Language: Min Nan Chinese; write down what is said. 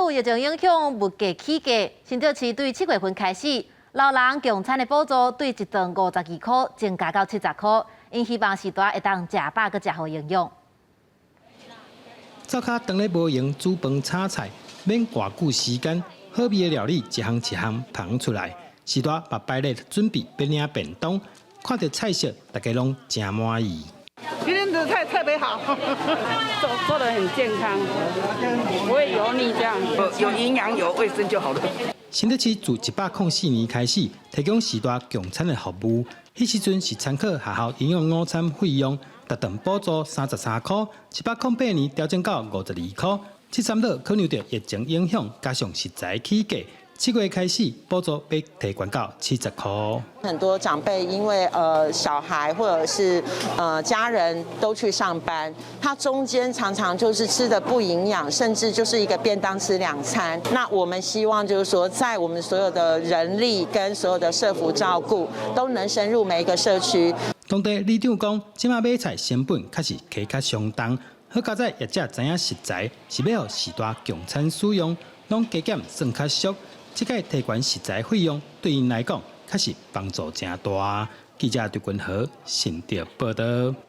府疫情影響物價起價，新竹市對7月份開始，老人共餐的補助對一頓52箍增加到70箍，𪜶希望序大會當食飽閣食好營養。灶跤當咧無閒煮飯炒菜，免偌久時間，好味的料理一項一項捧出來。序大嘛擺列準備欲領便當，看著菜色，大家攏誠滿意。今天的菜特別好，做做得很健康，不會油膩這樣，有營養有衛生就好了。新竹市自104年開始提供序大共餐的服務，彼時陣是參考學校營養午餐費用，逐頓補助33箍，108年調整到52箍。這三落考量著疫情影響，加上食材起價，7月開始補助欲提懸到70箍。很多長輩因為小孩或者是家人都去上班，他中間常常就是吃得不營養，甚至就是一個便當吃兩餐。那我們希望就是說，在我們所有的人力跟所有的社福照顧都能深入每一個社區。當地里長講，這馬買菜成本確實起較相當，好佳哉業者知影食材是欲予序大共餐使用，攏加減算較俗。這擺提懸食材費用對𪜶來講，確實幫助誠大。記者劉君和新竹報導。